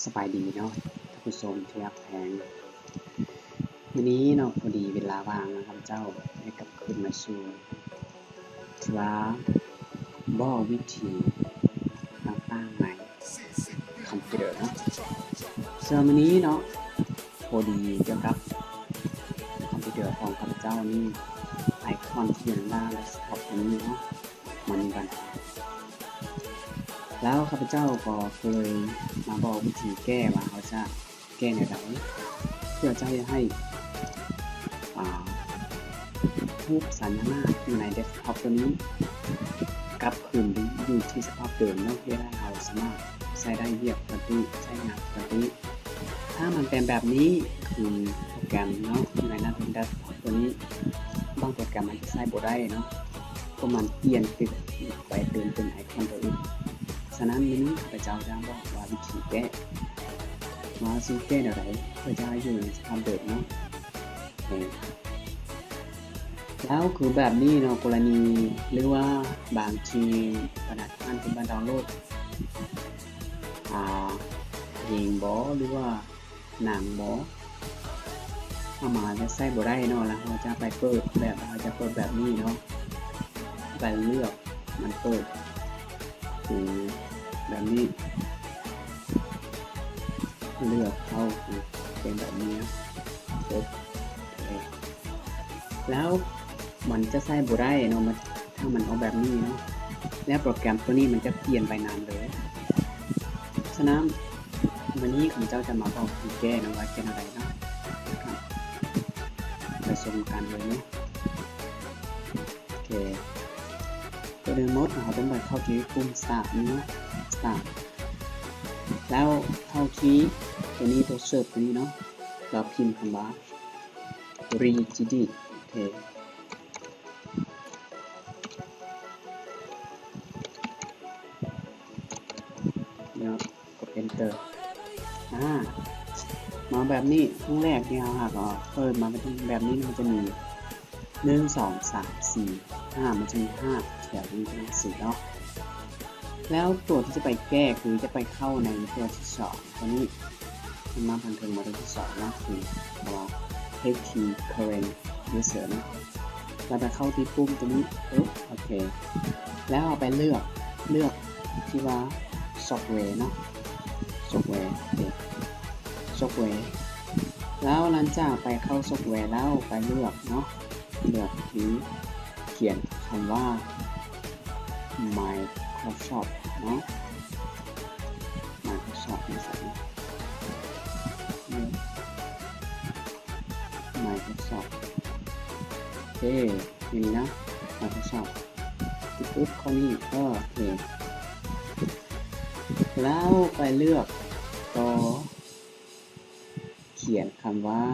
ສະບາຍດີເນາະ ທ່ານຜູ້ຊົມທີ່ຮັກແພງ. ມື້ນີ້ເນາະ ພໍດີເວລາວ່າງເນາະ ຂ້າພະເຈົ້າໄດ້ກັບຄືນມາສູ່ທີ່ວ່າບອກວິທີຕ່າງໆໃນຄອມພິວເຕີເນາະ. ເຊິ່ງມື້ນີ້ເນາະ ພໍດີກ່ຽວກັບຄອມພິວເຕີຂອງຂ້າພະເຈົ້ານີ້ ໄອຄອນທີ່ຢູ່ໜ້າເດັສທັອບຕົວນີ້ເນາະ ມັນມີບັນຫາ ແລ້ວຂ້າພະເຈົ້າກໍເລີຍມາບອກວິທີແກ້ວ່າເຮົາຈະແກ້ແນວໃດ ເພື່ອຈະເຮັດໃຫ້ ອາ ຮູບສັນຍານາດຢູ່ໃນເດັສທັອບຕົວນີ້ ກັບຄືນຢູ່ທີ່ສະພາບເດີມເນາະ ເພື່ອໃຫ້ເຮົາສາມາດໃຊ້ໄດ້ວຽກປົກກະຕິ ໃຊ້ງານປົກກະຕິ. ຖ້າມັນເປັນແບບນີ້ ຄືໂປຣແກຣມເນາະ ຢູ່ໃນໜ້າເດັສທັອບຕົວນີ້ ບາງໂປຣແກຣມມັນຈະໃຊ້ບໍ່ໄດ້ເນາະ ເພາະມັນປ່ຽນໄປເປັນ ເປັນໄອຄອນຕົວອື່ນ. ສະນັ້ນ ມື້ນີ້ຂ້າພະເຈົ້າຈະບອກວ່າວິທີແກ້ ວ່າຊິແກ້ແນວໃດ ເພື່ອຈະໃຫ້ຢູ່ໃນສະພາບເດີມເນາະ. ແລ້ວຄືແບບນີ້ເນາະ ກໍລະນີ ຫຼືວ່າບາງທີບັນດາທ່ານທີ່ມາດາວໂຫຼດ ອາ ເພງບໍ ຫຼືວ່າໜັງບໍ ເຮົາມາຈະໃຊ້ບໍ່ໄດ້ເນາະ ແລ້ວເຮົາຈະໄປເປີດແບບ ເຮົາຈະເປີດແບບນີ້ເນາະ ໄປເລືອກມັນເປີດ ຄືແບບນີ້ ເລືອກເຂົ້າເປັນແບບນີ້ ເປີດ ແລ້ວມັນຈະໃຊ້ບໍ່ໄດ້ເນາະ ມັນ ຖ້າມັນອອກແບບນີ້ເນາະ ແລ້ວໂປຣແກຣມຕົວນີ້ມັນຈະປ່ຽນໄປນານເລີຍ. ສະນັ້ນ ມື້ນີ້ຂ້າພະເຈົ້າຈະມາບອກວິທີແກ້ເນາະ ວ່າແກ້ແນວໃດເນາະ ໄປຊົມກັນເລີຍເນາະ. ໂອເຄ ກ່ອນອື່ນໝົດ ເຮົາຕ້ອງໄປເຂົ້າທີ່ປຸ່ມສະຕາດນີ້ເນາະ ສະຕາດ ແລ້ວເຂົ້າທີ່ຕົວນີ້ ຕົວເສີດຕົວນີ້ເນາະ ແລ້ວພິມຄຳວ່າ Reedit ໂອເຄ ເນາະ ກົດ Enter ອາ ມາແບບນີ້ ຄັ້ງແລກທີ່ເຮົາຫາກເອົາເປີດມາເປັນແບບນີ້ ມັນຈະມີ ໜຶ່ງ ສອງ ສາມ ສີ່ ຫ້າ ມັນຈະມີຫ້າແຖວຢູ່ຈັ່ງຊີ້ເນາະ. ແລ້ວຕົວທີ່ຈະໄປແກ້ ຄືຈະໄປເຂົ້າໃນຕົວທີ່ສອງ ຕົວນີ້ ມັນມາທາງເທິງ ມາຕົວທີ່ສອງເນາະ ຄືຄຳວ່າ H T Current User ເນາະ ແລ້ວໄປເຂົ້າທີ່ປຸ່ມຕົວນີ້ ປຶບ ໂອເຄ ແລ້ວເຮົາໄປເລືອກ ເລືອກທີ່ວ່າ Software ເນາະ Software ໂອເຄ Software ແລ້ວຫຼັງຈາກໄປເຂົ້າ Software ແລ້ວ ໄປເລືອກເນາະ ເລືອກທີ່ຂຽນຄຳວ່າ Microsoft ເນາະ Microsoft ນີ້ໃສ່ເນາະ Microsoft ໂອເຄ ນີ້ນະ Microsoft ປຶບ ເຂົ້ານີ້ ເອີ ໂອເຄ ແລ້ວໄປເລືອກຕໍ່ ຂຽນຄຳວ່າ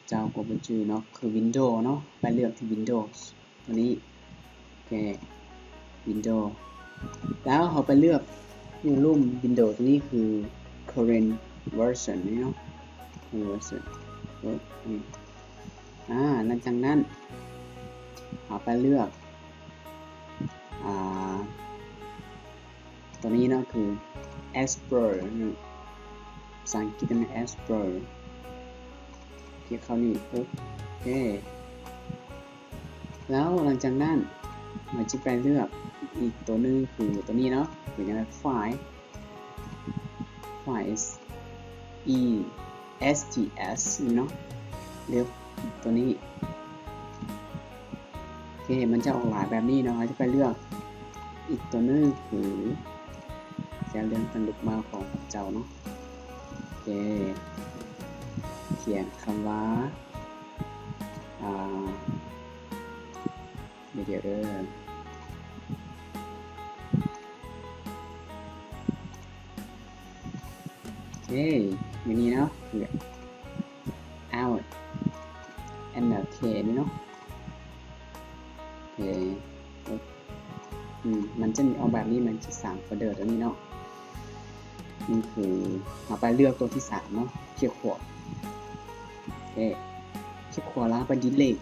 ເຈົ້າກໍບໍ່ຈື່ເນາະ ຄື Windows ເນາະ ໄປເລືອກທີ່ Windows ຕົວນີ້ ໂອເຄ Windows ແລ້ວເຮົາໄປເລືອກຢູ່ລຸ່ມ Windows ຕົວນີ້ ຄື Current Version ນີ້ເນາະ Current Version ເອີ ອາ ຫຼັງຈາກນັ້ນ ເຮົາໄປເລືອກ ອາ ຕົວນີ້ເນາະ ຄື Explorer ເນາະ ພາສາອັງກິດແມ່ນ Explorer ຄລິກເຂົ້ານີ້ ປຶບ ໂອເຄ ແລ້ວຫຼັງຈາກນັ້ນ ເຮົາຈະໄປເລືອກອີກຕົວໜຶ່ງ ຄືຕົວນີ້ເນາະ ຄືຫຍັງ File File E S T S ນີ້ເນາະ ເລືອກຕົວນີ້ ໂອເຄ ມັນຈະອອກຫຼາຍແບບນີ້ເນາະ ເຮົາຈະໄປເລືອກອີກຕົວໜຶ່ງ ຄືຈະເລືອກເປັນລູກເມົາຂອງເຈົ້າເນາະ ໂອເຄ ຂຽນຄຳວ່າ ອາ ດຽວໆເດີ ໂອເຄ ຢູ່ນີ້ເນາະ ຄື Out N L K ນີ້ເນາະ ໂອເຄ ອືມ ມັນຈະມີອອກແບບນີ້ ມັນຈະສ້າງໂຟນເດີຕົວນີ້ເນາະ ນີ້ຄືເຮົາໄປເລືອກຕົວທີສາມເນາະ ຄລິກຂວາ ໂອເຄ ຄລິກຂວາແລ້ວໄປ Delete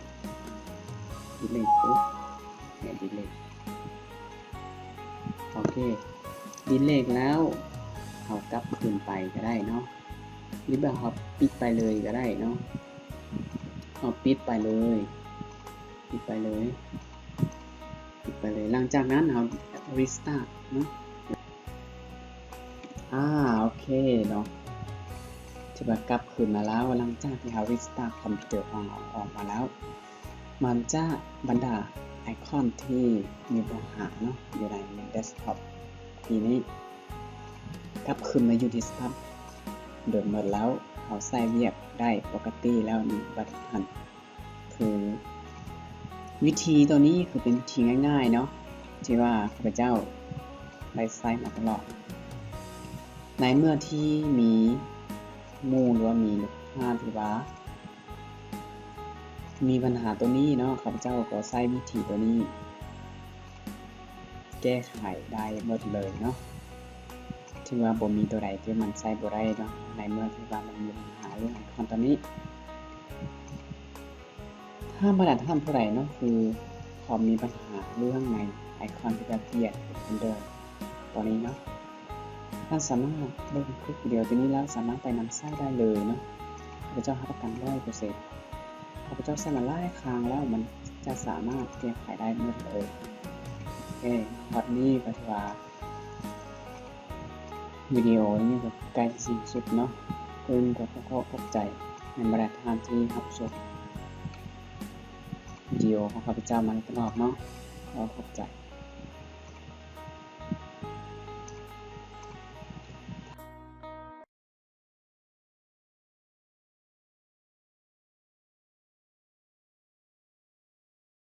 Delete ປຸບ ໂອເຄ Delete ໂອເຄ Delete ແລ້ວ ເຮົາກັບຄືນໄປກໍໄດ້ເນາະ ຫຼືວ່າເຮົາປິດໄປເລີຍກໍໄດ້ເນາະ. ເຮົາປິດໄປເລີຍ ປິດໄປເລີຍ ປິດໄປເລີຍ. ຫຼັງຈາກນັ້ນເຮົາ restart ເນາະ. ອາ ໂອເຄເນາະ ຖືວ່າກັບຄືນມາແລ້ວ ຫຼັງຈາກທີ່ເຮົາ restart ຄອມພິວເຕີຂອງເຮົາອອກມາແລ້ວ. ມັນຈະ ບັນດາໄອຄອນທີ່ມີບັນຫາເນາະ ຢູ່ໃນເດັສທັອບທີ່ນີ້ ກັບຄືນມາຢູ່ທີ່ສະພາບເດີມໝົດແລ້ວ. ເຮົາໃຊ້ວຽກໄດ້ປົກກະຕິແລ້ວນີ້ ບັດຫັ້ນ ຄືວິທີໂຕນີ້ຄືເປັນວິທີງ່າຍໆເນາະ ທີ່ວ່າຂ້າພະເຈົ້າໄດ້ໃຊ້ມາຕະຫຼອດ. ໃນເມື່ອທີ່ມີໝູ່ ຫຼືວ່າມີລູກຄ້າທີ່ວ່າ ມີບັນຫາໂຕນີ້ເນາະ ຂ້າພະເຈົ້າກໍໃຊ້ວິທີໂຕນີ້ແກ້ໄຂໄດ້ໝົດເລີຍເນາະ. ຖືວ່າບໍ່ມີໂຕໃດທີ່ມັນໃຊ້ບໍ່ໄດ້ເນາະ ໃນເມື່ອທີ່ວ່າມັນມີບັນຫາເລື່ອງໄອຄອນໂຕນີ້. ຖ້າບັນດາທ່ານຜູ້ໃດເນາະ ຄືເຂົາມີບັນຫາເລື່ອງໃນໄອຄອນທີ່ວ່າ Create Defender ໂຕນີ້ເນາະ ທ່ານສາມາດເບິ່ງຄລິບວິດີໂອໂຕນີ້ແລ້ວສາມາດໄປນຳໃຊ້ໄດ້ເລີຍເນາະ. ຂ້າພະເຈົ້າຮັບປະກັນຮ້ອຍເປີເຊັນ ຂ້າພະເຈົ້າໃຊ້ມາຫຼາຍຄັ້ງແລ້ວ ມັນຈະສາມາດແກ້ໄຂໄດ້ໝົດເລີຍ. ໂອເຄ ຮອດນີ້ກໍຖືວ່າວິດີໂອນີ້ກໍໃກ້ຊິສິ້ນສຸດເນາະ. ກ່ອນອື່ນກໍຂໍຂອບໃຈໃນບັນດາທ່ານທີ່ຮັບຊົມວິດີໂອຂອງຂ້າພະເຈົ້າມາໂດຍຕະຫຼອດເນາະ. ຂໍຂອບໃຈ.